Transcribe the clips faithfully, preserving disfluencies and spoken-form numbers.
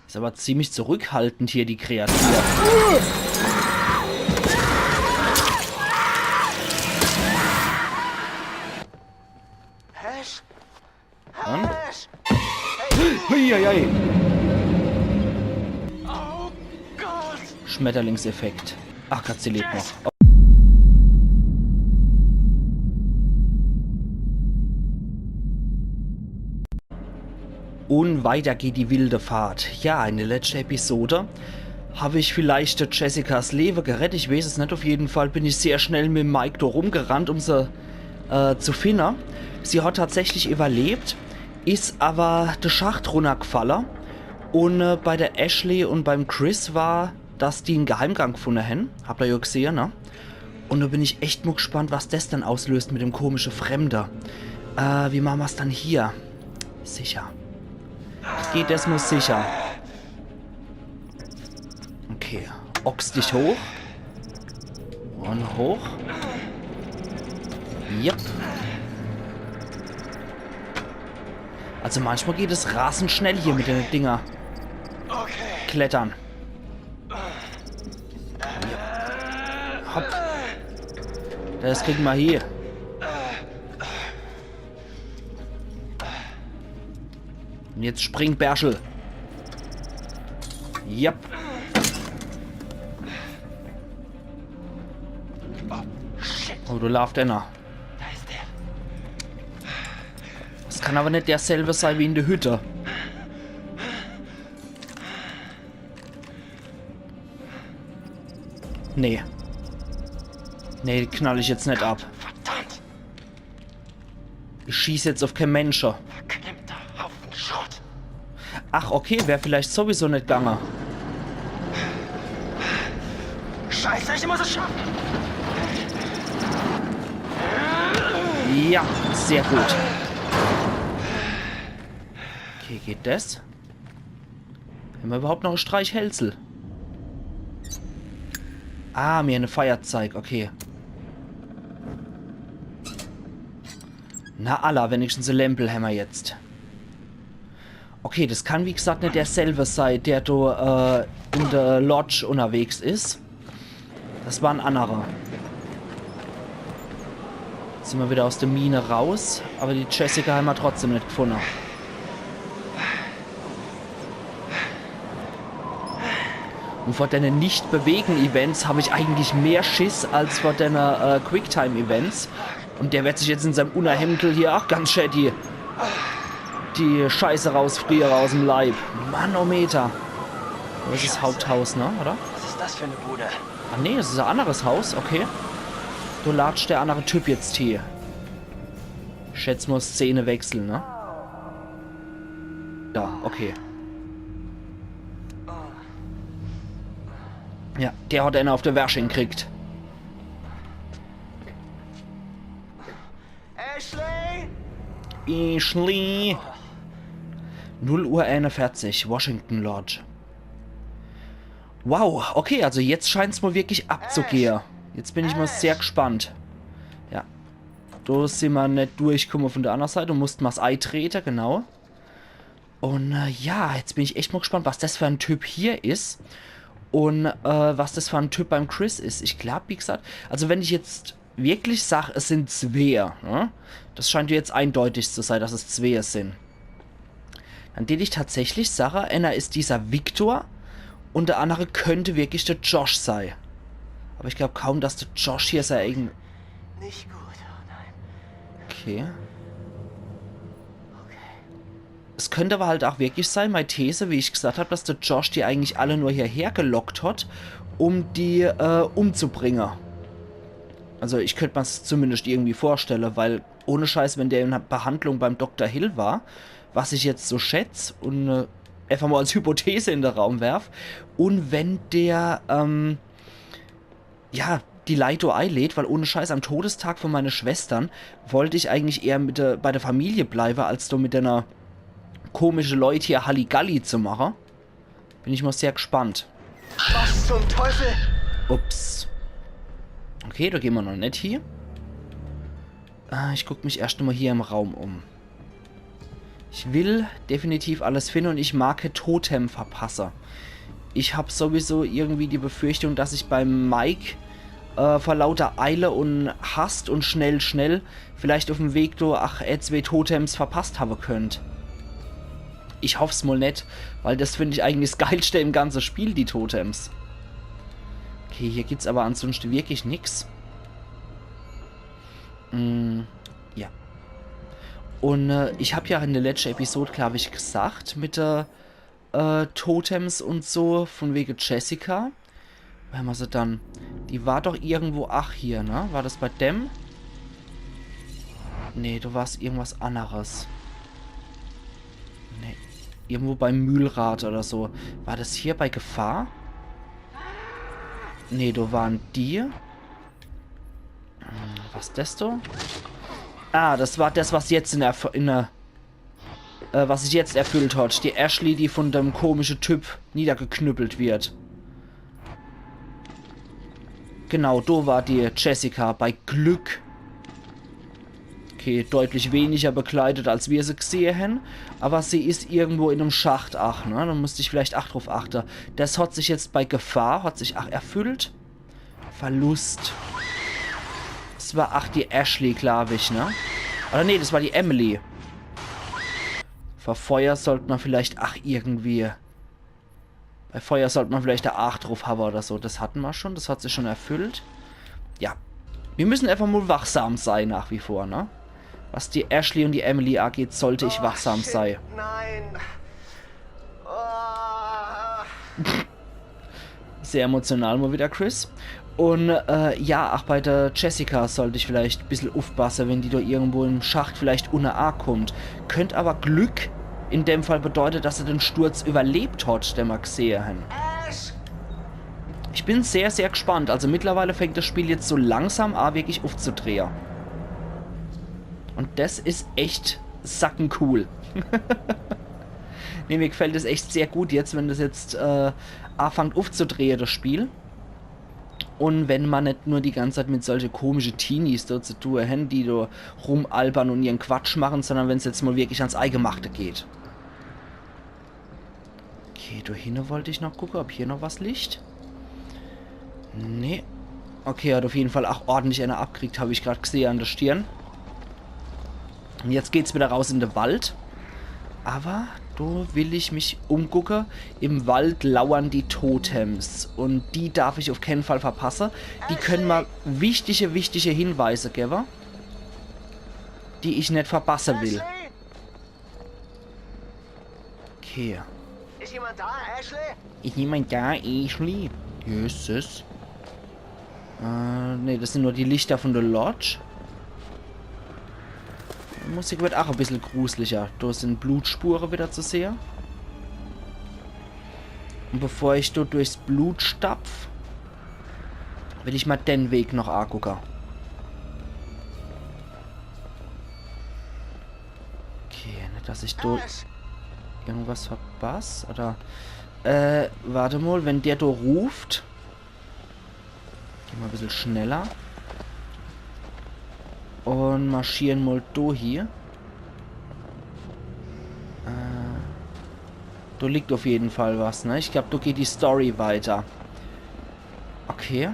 Is aber ziemlich zurückhaltend hier, die Kreatur. Ash? Und? Ash! Huiuiui. Oh Gott! Schmetterlingseffekt. Ach Gott, sie lebt noch. Und weiter geht die wilde Fahrt. Ja, in der letzten Episode hab ich vielleicht Jessicas Leben gerettet. Ich weiß es nicht. Auf jeden Fall bin ich sehr schnell mit Mike da rumgerannt, um sie äh, zu finden. Sie hat tatsächlich überlebt, is aber de Schacht runtergefallen. Und äh, bei der Ashley und beim Chris war, dass die en Geheimgang gefunden haben. Habt ihr ja gesehen, ne? Und da bin ich echt mal gespannt, was das dann auslöst mit dem komischen Fremden. Äh, wie machen wir's dann hier? Sicher. Geht das mal sicher? Okay. Ochs dich hoch. Und hoch. Yep. Also manchmal geht es rasend schnell hier mit den Dinger. Okay. Klettern. Hopp. Das kriegen wir hier. Und jetzt spring, Berschel. Yep. Oh, shit. Oh, da lauft einer. Da ist er. Das kann aber nicht derselbe sein wie in der Hütte. Nee. Nee, die knall ich jetzt nicht ab. Verdammt! Ich schieß jetzt auf kein Menschen. Verklemmter Haufen Schrott. Ach, okay, wär vielleicht sowieso nicht gegangen. Scheiße, ich muss es schaffen! Ja, sehr gut. Okay, geht das? Haben wir überhaupt noch ein Streichhölzel? Ah, mir ein Feuerzeug, okay. Na alla, wenigstens ein Lämpel haben wir jetzt. Okay, das kann wie gesagt nicht derselbe sein, der da äh, in der Lodge unterwegs ist. Das war ein anderer. Jetzt sind wir wieder aus der Mine raus, aber die Jessica haben wir trotzdem nicht gefunden. Und vor deine Nicht-Bewegen-Events habe ich eigentlich mehr Schiss als vor deine äh, Quicktime-Events. Und der wird sich jetzt in seinem Unterhemdel hier auch ganz schön die, die Scheiße rausfrieren aus dem Leib. Manometer. Das ist Haupthaus, ne? Oder? Was ist das für eine Bude? Ah nee, das ist ein anderes Haus, okay. Du latscht der andere Typ jetzt hier. Schätz mal Szene wechseln, ne? Ja, okay. Ja, der hat einer auf der Wersching gekriegt. Ashley! Ashley. Null Uhr einundvierzig, Washington Lodge. Wow, okay, also jetzt scheint's mal wirklich abzugehen. Jetzt bin ich mal sehr gespannt. Ja. Da sind wir nicht durchgekommen von der anderen Seite. Da mussten wir's eintreten, genau. Und äh, ja, jetzt bin ich echt mal gespannt, was das für ein Typ hier ist. Und äh, was das für ein Typ beim Chris ist. Ich glaub, wie gesagt, also wenn ich jetzt wirklich sag, es sind zwei, ne? Das scheint jetzt eindeutig zu sein, dass es zwei sind. Dann tät ich tatsächlich sagen, einer ist dieser Victor und der andere könnte wirklich der Josh sein. Aber ich glaub kaum, dass der Josh hier sein eigen... Nicht gut, oh nein. Okay. Okay. Es könnte aber halt auch wirklich sein, meine These, wie ich gesagt hab, dass der Josh die eigentlich alle nur hierher gelockt hat, um die äh, umzubringen. Also ich könnt mir's zumindest irgendwie vorstellen, weil ohne Scheiß, wenn der in Behandlung beim Doktor Hill war, was ich jetzt so schätz und äh, einfach mal als Hypothese in den Raum werf, und wenn der, ähm, ja, die Leit do einlädt, weil ohne Scheiß, am Todestag von meine Schwestern wollt ich eigentlich eher mit der, bei der Familie bleiben, als do mit einer komische Leut hier Halligalli zu machen. Bin ich mal sehr gespannt. Was zum Teufel? Ups. Okay, da gehen wir noch nicht hier. Äh, ich guck mich erst mal hier im Raum um. Ich will definitiv alles finde und ich mag kä Totem verpasse. Ich hab sowieso irgendwie die Befürchtung, dass ich beim Mike äh, vor lauter Eile und Hast und schnell, schnell vielleicht uffm Weg do, ach, äh, zwee Totems verpasst habe könnt. Ich hoff's mol net, weil das find ich eigentlich s Geilste im ganze Spiel, die Totems. Okay, hier gibt's aber ansonsten wirklich nix. Mm, ja. Und äh, ich hab ja in der letzten Episode, glaub ich, gesagt, mit der äh, Totems und so, von wege Jessica. Wo hämmer se dann? Die war doch irgendwo, ach, hier, ne? War das bei dem? Nee, do war's irgendwas anneres. Nee, irgendwo beim Mühlrad oder so. War das hier bei Gefahr? Nee, do waren die. Hm, was das do? Ah, das war das, was jetzt in der, in der äh, was sich jetzt erfüllt hat. Die Ashley, die von dem komische Typ niedergeknüppelt wird. Genau, do war die Jessica bei Glück. Okay, deutlich weniger bekleidet, als wir se gsehe hän. Aber sie is irgendwo in em Schacht, ach, ne? Do musst ich vielleicht ach druff achte. Das hat sich jetzt bei Gefahr, hat sich ach erfüllt. Verlust. Das war, ach, die Ashley, glaub ich, ne? Oder nee, das war die Emily. Vor Feuer sollt mer vielleicht, ach, irgendwie. Bei Feuer sollt mer vielleicht e Acht druff habe oder so. Das hatten mer schon, das hat sich schon erfüllt. Ja. Wir müssen einfach mol wachsam sei nach wie vor, ne? Was die Ashley und die Emily ageht, sollte ich wachsam sei. Nein. Oh. Sehr emotional mol wieder, Chris. Und äh, ja, ach bei der Jessica sollt ich vielleicht e bissel uffpasse, wenn die do irgendwo im Schacht vielleicht unne akummt. Könnt aber Glück in dem Fall bedeute, dass se den Sturz überlebt hat, den mer gsehe hän. Ash! Ich bin sehr, sehr gespannt. Also mittlerweile fängt das Spiel jetzt so langsam a, wirklich uffzudrehe. Und das is echt sackencool. Nee, mir gefällt es echt sehr gut jetzt, wenn das jetzt äh, afangt uffzudrehe, das Spiel. Und wenn mer net nur die ganze Zeit mit solche komische Teenies do zu tue hän, die do rumalbern und ihren Quatsch machen, sondern wenn's jetzt mol wirklich ans Eigemachte geht. Okay, do hinne wollt ich noch gucke, ob hier noch was liegt. Nee. Okay, hat auf jeden Fall ach ordentlich einer abgekriegt, hab ich grad gsehe an der Stirn. Und jetzt geht's wieder raus in de Wald. Aber do will ich mich umgucke. Im Wald lauern die Totems. Und die darf ich auf keinen Fall verpasse. Die können mer wichtige, wichtige Hinweise gewwe, die ich net verpasse will. Ashley? Okay. Ist jemand da, Ashley? Ich nehme an, da, Ashley. Jesus. Äh, nee, das sind nur die Lichter von der Lodge. Die Musik wird auch ein bisschen gruseliger. Da sind Blutspure wieder zu sehen. Und bevor ich dort durchs Blut stapf, will ich mal den Weg noch angucken. Okay, nicht, dass ich dort Ash! irgendwas verpasse. Oder, äh, warte mal, wenn der da ruft. Geh mal ein bisschen schneller. Und marschieren mal da hier. Äh, da liegt auf jeden Fall was, ne? Ich glaube, da geht die Story weiter. Okay.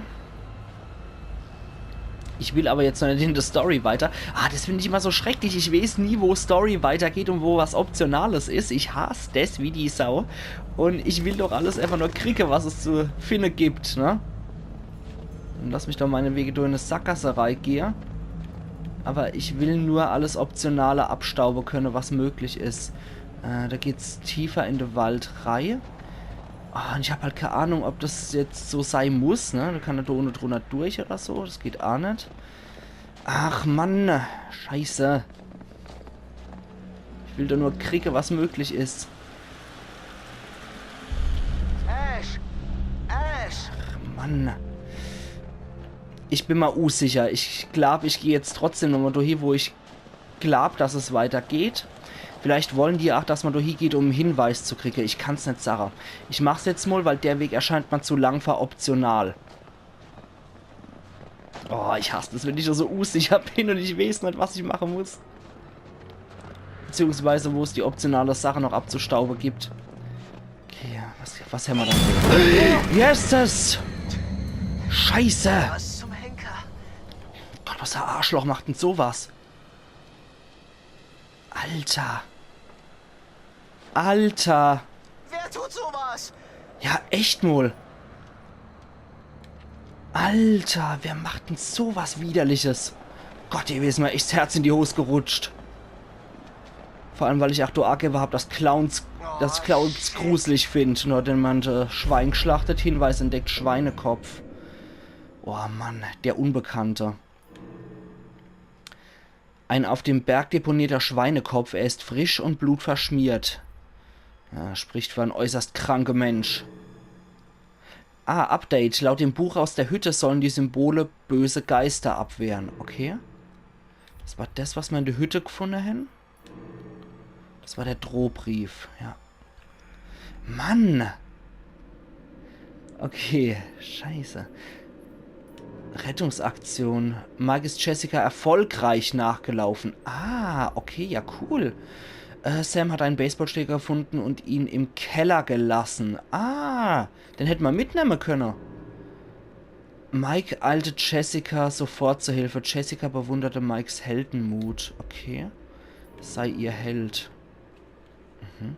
Ich will aber jetzt noch nicht in der Story weiter. Ah, das finde ich immer so schrecklich. Ich weiß nie, wo Story weitergeht und wo was Optionales ist. Ich hasse das wie die Sau. Und ich will doch alles einfach nur kriegen, was es zu finden gibt, ne? Und lass mich doch meinetwegen durch eine Sackgasse reingehen. Aber ich will nur alles Optionale abstauben können, was möglich ist. Äh, da geht's tiefer in den Wald rein. Ah, und ich habe halt keine Ahnung, ob das jetzt so sein muss, ne? Da kann er da ohne drunter durch oder so. Das geht auch nicht. Ach Mann, Scheiße. Ich will doch nur kriegen, was möglich ist. Ash! Ash! Mann. Ich bin mal unsicher. Ich glaube, ich gehe jetzt trotzdem nochmal durch, wo ich glaube, dass es weitergeht. Vielleicht wollen die auch, dass man durch geht, um einen Hinweis zu kriegen. Ich kann es nicht sagen. Ich mache es jetzt mal, weil der Weg erscheint mir zu lang für optional. Oh, ich hasse das, wenn ich so unsicher bin und ich weiß nicht, was ich machen muss. beziehungsweise wo es die optionale Sache noch abzustaube gibt. Okay, was, was hämmer dann? Jesses! Scheiße! Was zum Henker? Gott, was für e Arschloch macht denn sowas? Alter. Alter. Wer tut sowas? Ja, echt mol. Alter, wer macht denn sowas Widerliches? Gott, ihr is mer echt 's Herz in die Hos gerutscht. Vor allem, weil ich ach do agewwe hab, dass Clowns, dass Clowns gruselig find. Nur den man äh, Schwein geschlachtet, Hinweis entdeckt, Schweinekopf. Oh Mann, der Unbekannte. Ein auf dem Berg deponierter Schweinekopf, er ist frisch und blutverschmiert. Ja, spricht für einen äußerst kranken Mensch. Ah, Update. Laut dem Buch aus der Hütte sollen die Symbole böse Geister abwehren. Okay. Das war das, was mer in der Hütte gefunden haben. Das war der Drohbrief, ja. Mann! Okay, scheiße. Rettungsaktion. Mike ist Jessica erfolgreich nachgelaufen. Ah, okay, ja cool. Äh, Sam hat einen Baseballschläger gefunden und ihn im Keller gelassen. Ah, den hätt mer mitnemme könne. Mike eilte Jessica sofort zur Hilfe. Jessica bewunderte Mikes Heldenmut. Okay. Sei ihr Held. Mhm.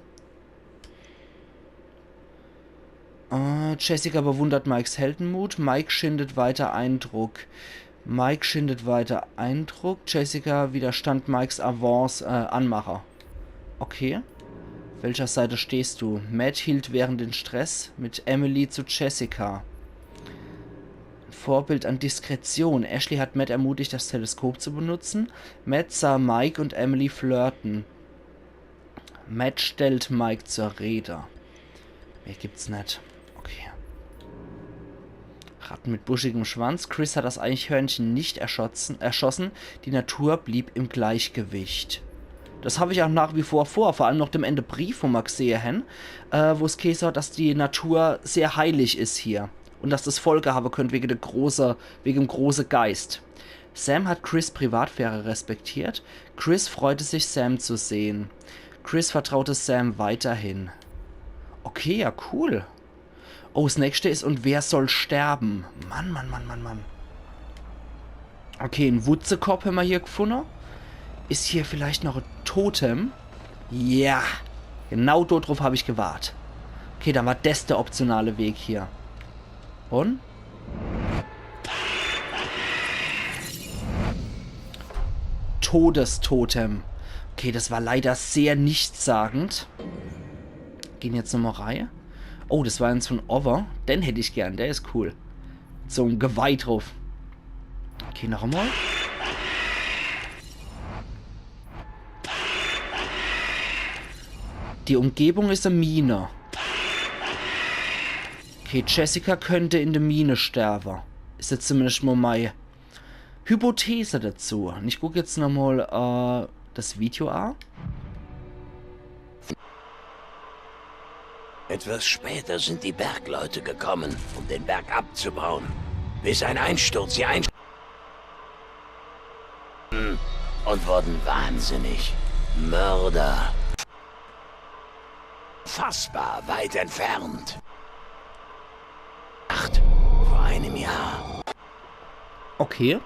Äh, Jessica bewundert Mikes Heldenmut. Mike schindet weiter Eindruck. Mike schindet weiter Eindruck. Jessica widerstand Mikes Avance, äh, Anmache. Okay. Welcher Seite stehst du? Matt hielt während den Stress mit Emily zu Jessica. Vorbild an Diskretion. Ashley hat Matt ermutigt, das Teleskop zu benutzen. Matt sah Mike und Emily flirten. Matt stellt Mike zur Rede. Mehr gibt's net. Okay. Ratten mit buschigem Schwanz. Chris hat das Eichhörnchen nicht erschossen, erschossen. Die Natur blieb im Gleichgewicht. Das hab ich auch nach wie vor vor, vor allem noch dem Ende Brief, wo mer gesehe hen, äh, wo's geheiße hat, dass die Natur sehr heilig is hier. Und dass das Folge habe könnt wegen der große, wegen dem große Geist. Sam hat Chris Privatsphäre respektiert. Chris freute sich, Sam zu sehen. Chris vertraute Sam weiterhin. Okay, ja, cool. Oh, das nächste is, und wer soll sterben? Mann, Mann, Mann, Mann, Mann. Okay, en Wutzekopp hämmer hier gefunne. Is hier vielleicht noch e Totem? Ja, genau do druff hab ich gewart. Okay, dann war des der optionale Weg hier. Und? Todestotem. Okay, das war leider sehr nichtssagend. Gehn jetzt nochmal rei. Oh, das war ens von owwe. Den hätt ich gern, der is cool. So e Geweih druff. Okay, noch einmal. Die Umgebung is e Mine. Okay, Jessica könnt in de Mine sterbe. Is jetzt zumindest mal mei Hypothese dazu. Und ich guck jetzt nochmal äh, das Video an. Etwas später sind die Bergleute gekommen, um den Berg abzubauen. Bis ein Einsturz sie ein und wurden wahnsinnig. Mörder. Fassbar weit entfernt. Acht. Vor einem Jahr. Okay.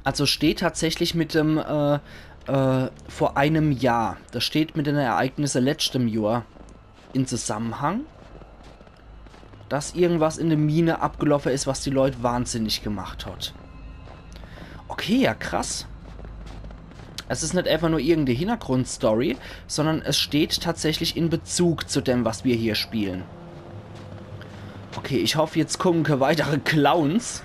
Also steht tatsächlich mit dem äh, äh, vor einem Jahr. Das steht mit den Ereignisse letztem Jahr in Zusammenhang, dass irgendwas in der Mine abgelaufen ist, was die Leute wahnsinnig gemacht hat. Okay, ja krass. Es ist nicht einfach nur irgendeine Hintergrundstory, sondern es steht tatsächlich in Bezug zu dem, was wir hier spielen. Okay, ich hoffe, jetzt kommen keine weitere Clowns.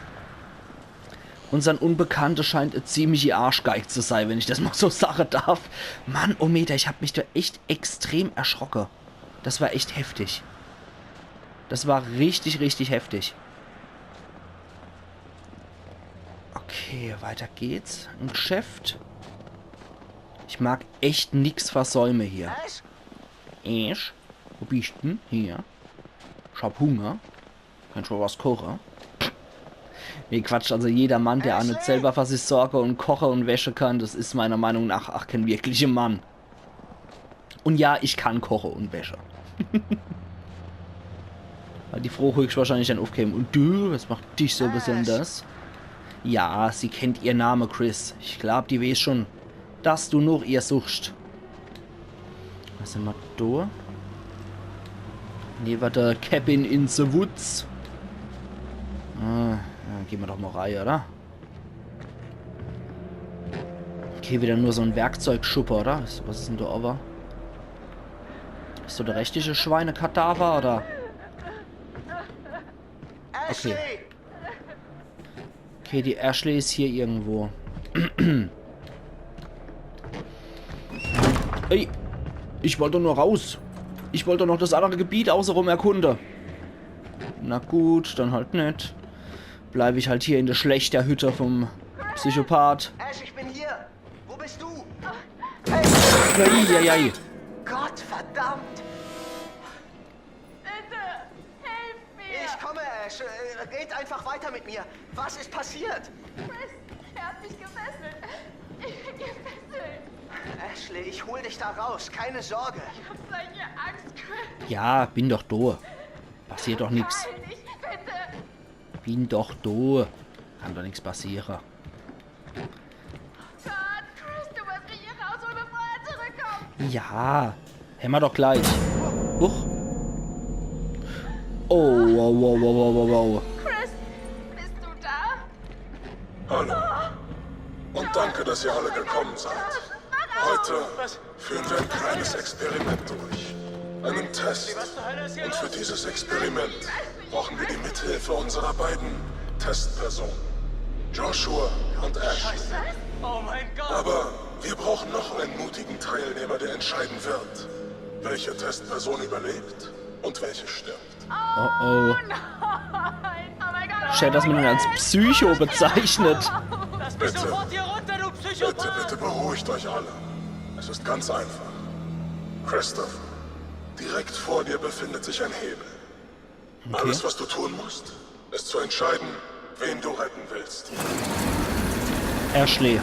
Unsern Unbekannte scheint e ziemlichi Arschgeig zu sein, wenn ich das mal so sagen darf. Mann, oh Meter, ich hab mich da echt extrem erschrocken. Das war echt heftig. Das war richtig, richtig heftig. Okay, weiter geht's. Ein Geschäft. Ich mag echt nix versäume hier. Was? Ich? Wo bist denn? Hier. Ich hab Hunger. Kannst du was kochen? Nee, Quatsch, also jeder Mann, der aa net selber für sich sorge und koche und wäsche kann, das is meiner Meinung nach aa keen wirkliche Mann. Und ja, ich kann koche und wäsche. Weil die Fro höchstwahrscheinlich dann uffkäm. Und du, was macht dich so besonders? Ja, sie kennt ihr Name, Chris. Ich glaub, die weeß schon, dass du noch ihr suchst. Was hammer do? Nee, warte, Cabin in the Woods. Ah, ja, geh mer doch mal rei, oder? Okay, wieder nur so en Werkzeugschuppe, oder? Was, was is denn do owwe? Is do der richtige Schweinekadaver, oder? Okay. Okay, die Ashley is hier irgendwo. Ey, ich wollt doch nur raus. Ich wollt doch noch das andere Gebiet außerum erkunde. Na gut, dann halt net. Bleib ich halt hier in der schlechter Hütte vom Psychopath. Ash, ich bin hier. Wo bist du? Eieiei. Gott verdammt. Bitte, hilf mir! Ich komme, Ash. Äh, red einfach weiter mit mir. Was ist passiert? Chris, er hat mich gefesselt. Ich bin gefesselt. Ashley, ich hol dich da raus. Keine Sorge. Ich hab solche Angst, Chris. Ja, bin doch do. Passiert doch nix. Heil mich, bitte. Bin doch do. Kann doch nix passiere. Gott, Chris, du musst mich hier rausholen, bevor er zurückkommt. Ja, hämmer doch gleich. Huch. Oh, wow, wow, wow, wow, wow, wow. Chris, bist du da? Hallo. Und danke, dass ihr alle gekommen seid. Heute führen wir ein kleines Experiment durch. Einen Test. Und für dieses Experiment brauchen wir die Mithilfe unserer beiden Testpersonen. Joshua und Ashley. Oh mein Gott! Aber wir brauchen noch einen mutigen Teilnehmer, der entscheiden wird, welche Testperson überlebt und welche stirbt. Oh oh. Nein! Oh mein Gott! Schön, dass man ihn als Psycho bezeichnet. Lass mich sofort hier runter, du Psychopath! Bitte, bitte beruhigt euch alle. Es ist ganz einfach. Christopher, direkt vor dir befindet sich ein Hebel. Okay. Alles, was du tun musst, ist zu entscheiden, wen du retten willst. Ashley.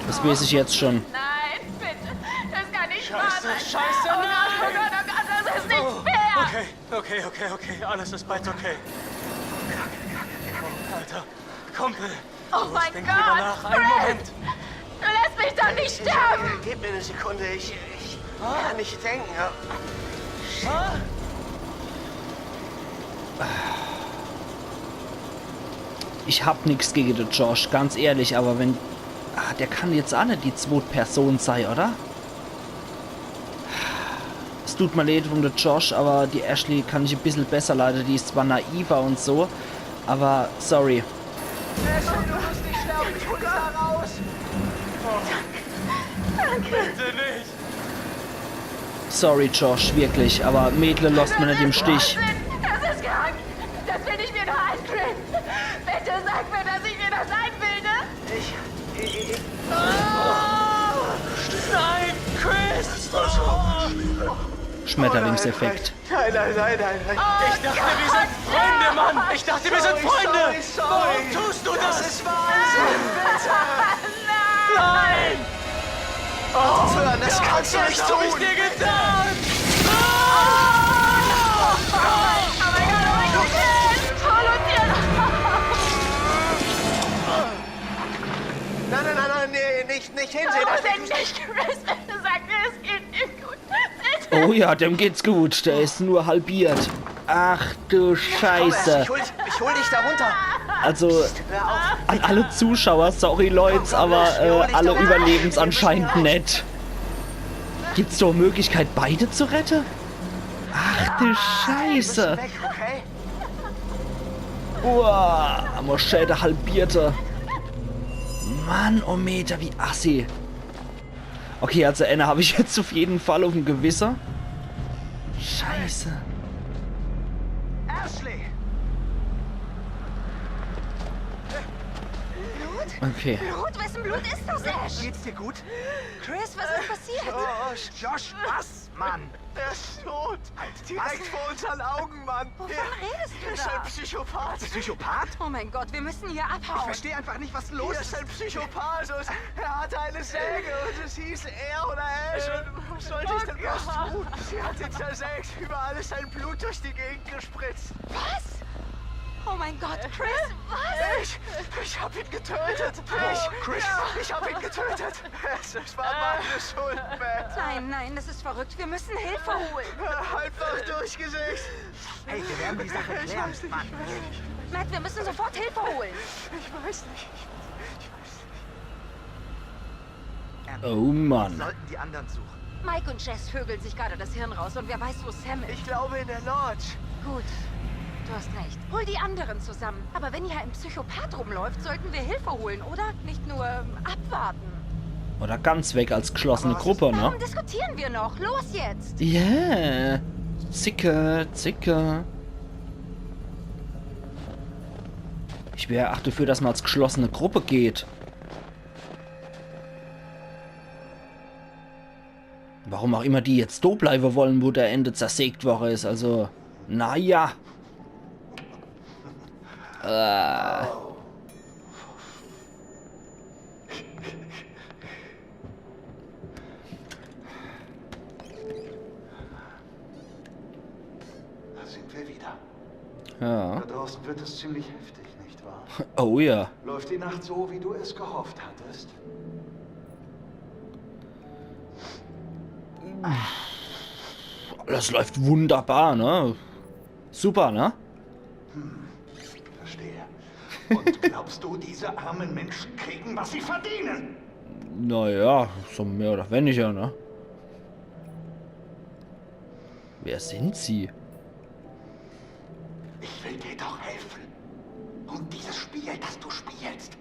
Das weeß ich jetzt schon. Nein, bitte. Das kann nicht wahr sein. Scheiße, scheiße, nein! Oh Gott, oh Gott, oh Gott, das ist nicht fair! Okay, okay, okay, okay. Alles ist bald okay. Oh, Alter. Kumpel. Oh mein Gott, Chris! Du lässt mich doch nicht sterben! Gib mir eine Sekunde, ich, ich kann nicht denken. Ich hab nix gege de Josh, ganz ehrlich, aber wenn... Ah, der kann jetzt aa net die zwett Person sei, oder? Es tut mir leid um de Josh, aber die Ashley kann ich e bissel besser leide. Die is zwar naiver und so, aber sorry. Ashley, du musst nicht sterben. Ich hol dich da raus. Danke. Bitte nicht. Sorry, Josh, wirklich, aber Mädle losst mer net im Stich. Das ist krank. Das bilde ich mir nur ein, Chris. Bitte sag mir, dass ich mir das einbilde. Ich, ich, ich, oh, nein, Chris! Schmetterlingseffekt. Nein, nein, nein, nein, nein. Ich dachte, wir sind Freunde, Mann! Ich dachte, wir sind Freunde! Sorry, sorry. Warum tust du das? Das ist Wahnsinn, bitte! Nein! Aufhören, das kannst du nicht tun! Was hab ich dir getan? Oh mein Gott, oh mein Gott, Chris! Hol uns hier raus! Nein, nein, nein, nein, nee, nicht, nicht hinsehen. Warum denn nicht, Chris? Bitte sag mir, es geht ihm gut. Bitte. Oh ja, dem geht's gut. Der is nur halbiert. Ach du Scheiße. Ich hol dich, ich hol dich da runter. Also, an alle Zuschauer, sorry Leute, aber äh, alle überleben's anscheinend net. Gibt's do e Möglichkeit, beide zu rette? Ach du Scheiße. Weg, okay? Uah, Moschee, der Halbierte. Mann, oh Meter, wie assi. Okay, also eener hab ich jetzt uff jeden Fall uffm Gewisse. Scheiße. Ashley! Blut? Okay. Blut? Wessen Blut ist das, Ash? Geht's dir gut? Chris, was ist passiert? Josh, Josh, was, Mann? Er ist tot. Direkt vor unseren Augen, Mann. Wovon redest du Er ist ein da? Psychopath. Psychopath? Oh mein Gott, wir müssen hier Ich abhauen. Verstehe einfach nicht, was los Er ist ist. Ein Psychopath und er hatte eine Säge und es hieß er oder Ash. Und was sollte ich denn bloß tun? Sie hat ihn zersägt. Überall ist sein Blut durch die Gegend gespritzt. Was? Oh mein Gott, Chris, was? Ich, ich hab ihn getötet. Ich, Chris, ich hab ihn getötet. Es, es war meine Schuld, Matt. Nein, nein, das ist verrückt. Wir müssen Hilfe holen. Einfach durchgesetzt. Hey, wir werden die Sache klären, Mann. Matt, wir müssen sofort Hilfe holen. Ich weiß nicht. Oh Mann. Sollten die anderen suchen. Mike und Jess vögeln sich gerade das Hirn raus und wer weiß, wo Sam ist. Ich glaube in der Lodge. Gut, du hast recht. Hol die anderen zusammen. Aber wenn hier ein Psychopath rumläuft, sollten wir Hilfe holen, oder? Nicht nur ähm, abwarten. Oder ganz weg als geschlossene Gruppe, ne? Warum diskutieren wir noch? Los jetzt! Yeah. Zicke, zicke. Ich wär ach dafür, dass man als geschlossene Gruppe geht. Warum auch immer die jetzt do bleibe wollen, wo der Ende zersägt worre is. Also, naja. Äh. Da sind wir wieder. Ja. Da draußen wird es ziemlich heftig, nicht wahr? Oh ja. Läuft die Nacht so, wie du es gehofft hattest? Das läuft wunderbar, ne? Super, ne? Verstehe. Und glaubst du, diese armen Menschen kriegen, was sie verdienen? Naja, so mehr oder weniger, ne? Wer sind sie? Ich will dir doch helfen. Und dieses Spiel, das du spielst.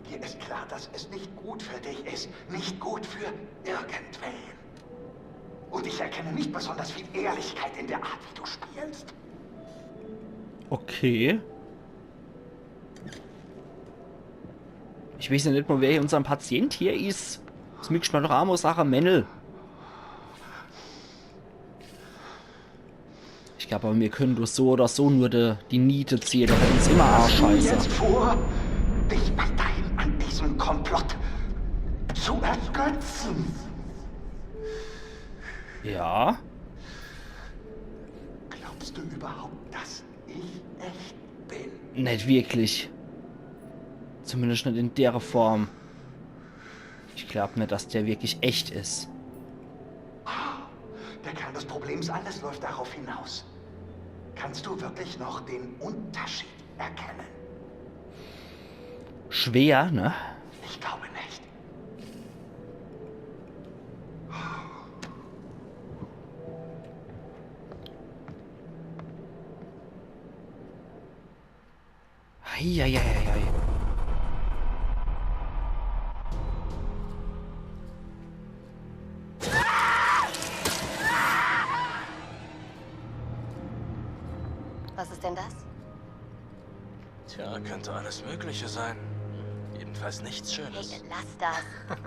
Dir ist klar, dass es nicht gut für dich ist. Nicht gut für irgendwen. Und ich erkenne nicht besonders viel Ehrlichkeit in der Art, wie du spielst. Okay. Ich weiß ja net mol, wer unser Patient hier is. Das möcht ich mol noch emol sage, Männel. Ich glaub aber, mir können durch so oder so nur die, die Niete ziehe. Der wird uns immer Arsch scheiße. Jetzt vor, dich weiterhin an diesem Komplott zu ergötzen. Ja? Glaubst du überhaupt, dass ich echt bin? Net wirklich. Zumindest net in der Form. Ich glaub net, dass der wirklich echt is. Der Kern des Problems, alles läuft darauf hinaus. Kannst du wirklich noch den Unterschied erkennen? Schwer, ne? Ich glaube nicht. Eieieiei. Was ist denn das? Tja, könnte alles Mögliche sein. Jedenfalls nichts Schönes. Hey, lass das.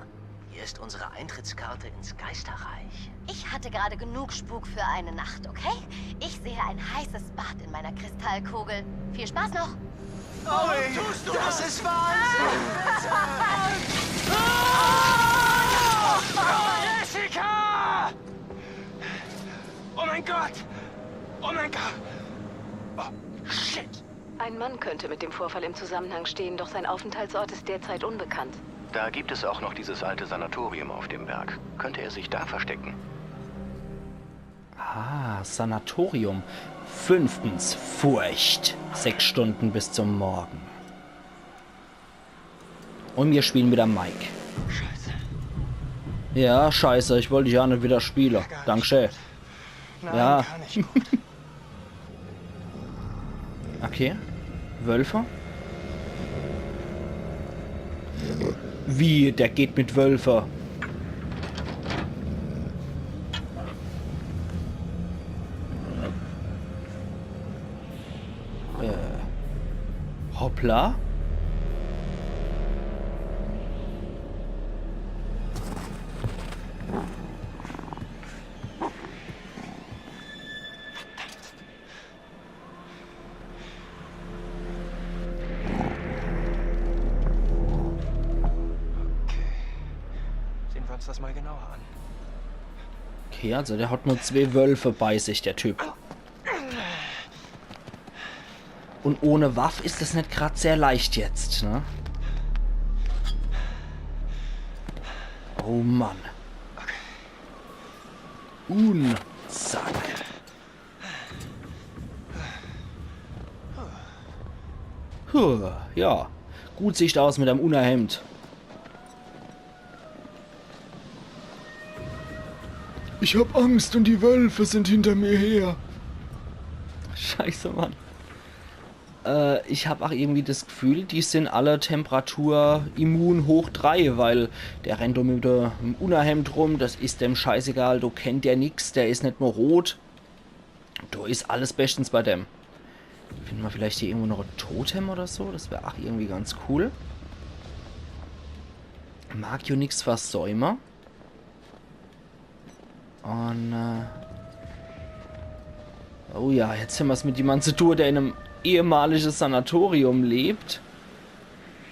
Hier ist unsere Eintrittskarte ins Geisterreich. Ich hatte gerade genug Spuk für eine Nacht, okay? Ich sehe ein heißes Bad in meiner Kristallkugel. Viel Spaß noch. Das ist Wahnsinn! Jessica! Oh mein Gott! Oh mein Gott! Oh, shit! Ein Mann könnte mit dem Vorfall im Zusammenhang stehen, doch sein Aufenthaltsort ist derzeit unbekannt. Da gibt es auch noch dieses alte Sanatorium auf dem Berg. Könnte er sich da verstecken? Ah, Sanatorium. Fünftens, Furcht. Sechs Stunden bis zum Morgen. Und mir spielen wieder Mike. Scheiße. Ja, scheiße, ich wollt dich ja net wieder spiele. Dankeschön. Nein, Ja. Kann ich gut. Okay. Wölfe? Wie, der geht mit Wölfe? Äh. Hoppla. Mal genauer an. Okay, also der hat nur zwee Wölfe bei sich, der Typ. Und ohne Waff is es net grad sehr leicht jetzt, ne? Oh Mann. Un zack. Puh, ja. Gut sich's aus mit dem Unnerhemd. Ich hab Angst und die Wölfe sind hinter mir her. Scheiße, Mann. Äh, ich hab auch irgendwie das Gefühl, die sind alle Temperatur immun hoch drei, weil der rennt do mit dem Unnerhemd rum, das is dem scheißegal, do kennt der nix, der is net mehr rot. Do is alles bestens bei dem. Finden wir vielleicht hier irgendwo noch ein Totem oder so? Das wär auch irgendwie ganz cool. Mag jo nix versäume. Und, äh, oh ja, jetzt hämmer's mit jemand zu tun, der in einem ehemaligen Sanatorium lebt.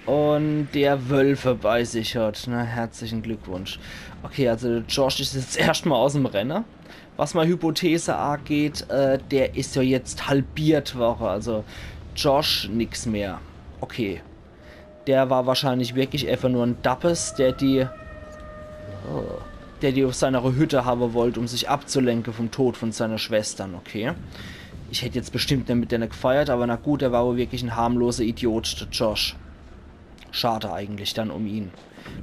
Und der Wölfe bei sich hat. Na, herzlichen Glückwunsch. Okay, also der Josh is jetzt erscht mal aus dem Renne. Was mei Hypothese ageht, äh, der is jo jetzt halbiert worre. Also Josh nix mehr. Okay. Der war wahrscheinlich wirklich einfach nur en Dappes, der die, oh, der die auf seiner Hütte habe wollt, um sich abzulenke vom Tod von seiner Schwestern, okay. Ich hätt jetzt bestimmt net mit denne gefeiert, aber na gut, der war wohl wirklich en harmloser Idiot, der Josh. Schade eigentlich dann um ihn.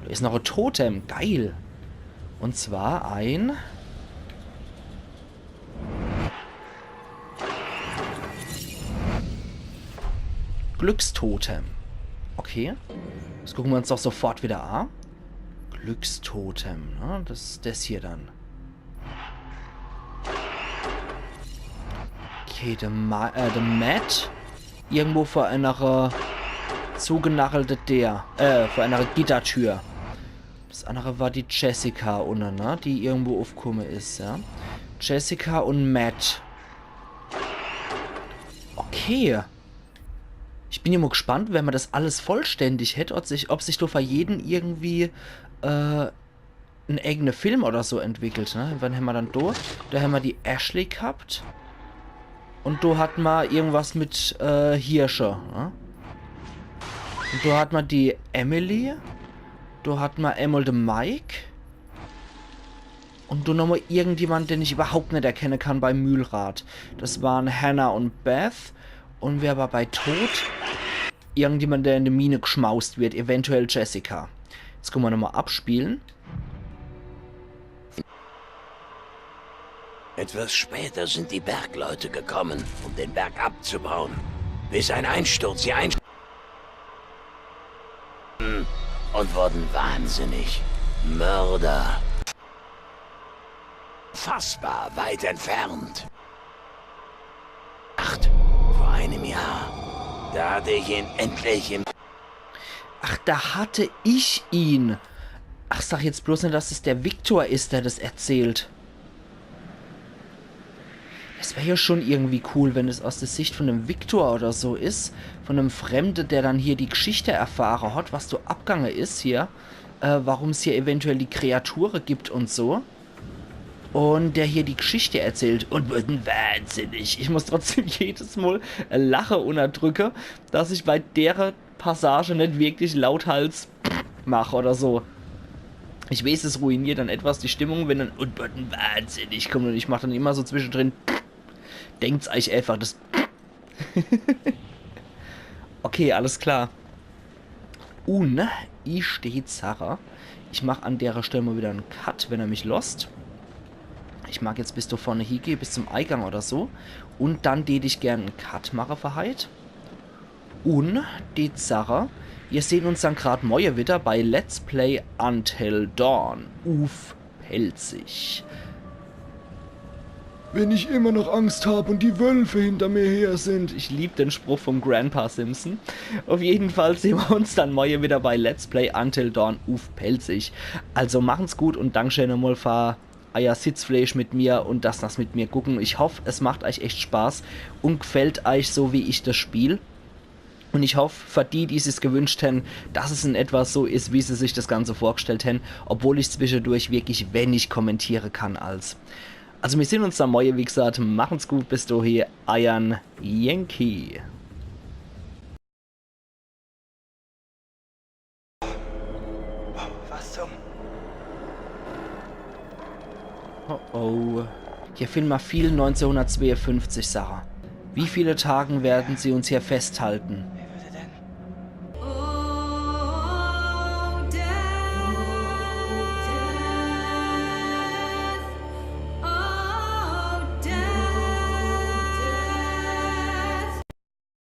Da is noch e Totem, geil. Und zwar ein Glückstotem. Okay. Das gucken wir uns doch sofort wieder an. Glückstotem, ne? Das is das hier dann. Okay, der, Ma äh, der Matt. Irgendwo vor einer äh, zugenachelte Deer. Äh, vor einer Gittertür. Das andere war die Jessica unne, ne? Die irgendwo aufkumme is, ja. Jessica und Matt. Okay. Ich bin ja mal gespannt, wenn man das alles vollständig hätt, ob sich, ob sich do für jeden irgendwie äh, en eigene Film oder so entwickelt, ne? Wann hämmer dann do? Do hämmer die Ashley gehabt. Und do hat ma irgendwas mit äh, Hirsche, ne? Und do hat ma die Emily. Do hat ma einmal den Mike. Und do nochmal irgendjemand, den ich überhaupt net erkenne kann beim Mühlrad. Das waren Hannah und Beth. Und wer war bei Tod? Irgendjemand, der in der Mine geschmaust wird. Eventuell Jessica. Jetzt können wir nochmal abspielen. Etwas später sind die Bergleute gekommen, um den Berg abzubauen. Bis ein Einsturz sie ein und wurden wahnsinnig. Mörder. Fassbar weit entfernt. Acht. Vor einem Jahr. Da hatte ich ihn endlich im Ach, da hatte ich ihn. Ach, sag jetzt bloß net, dass es der Victor is, der das erzählt. Es wär ja schon irgendwie cool, wenn es aus der Sicht von dem Victor oder so is, von dem Fremde, der dann hier die Geschichte erfahre hat, was do abgange is hier, äh, warum's hier eventuell die Kreature gibt und so. Und der hier die Geschichte erzählt und wurden wahnsinnig. Ich muss trotzdem jedes Mal e Lache unterdrücke, dass ich bei dere Passage net wirklich lauthals mach oder so. Ich weeß, es ruiniert dann etwas die Stimmung, wenn dann und wurden wahnsinnig kommt und ich mach dann immer so zwischendrin. Denkt's euch einfach, das Okay, alles klar. Un ich steh Zara. Ich mach an dere Stelle mal wieder en Cut, wenn er mich losst. Ich mag jetzt bis do vorne hiegeh, bis zum Eigang oder so. Und dann tät ich gern en Cut mache für heit. Un die Zara. Wir sehn uns dann grad morje wieder bei Let's Play Until Dawn. Uff Pälzisch. Wenn ich immer noch Angst hab und die Wölfe hinter mir her sind. Ich lieb den Spruch vom Grandpa Simpson. Auf jeden Fall sehn wir uns dann morje wieder bei Let's Play Until Dawn uff Pälzisch. Also machen's gut und Dankeschön nochmal für euer Sitzfleisch mit mir und dass das mit mir gucken. Ich hoff, es macht euch echt Spaß und gefällt euch so, wie ich das spiel. Und ich hoff, für die, die sich's gewünscht hän, dass es in etwa so is, wie se sich das Ganze vorgestellt hän, obwohl ich zwischendurch wirklich wenig kommentiere kann als. Also mir sehn uns dann morje, wie gesagt, machen's gut, bis dohin, eiern Yankee. Was zum? Oh oh. Hier finden wir viel neunzehnhundertzweiundfünfzig Sachen. Wie viele Tage werden sie uns hier festhalten?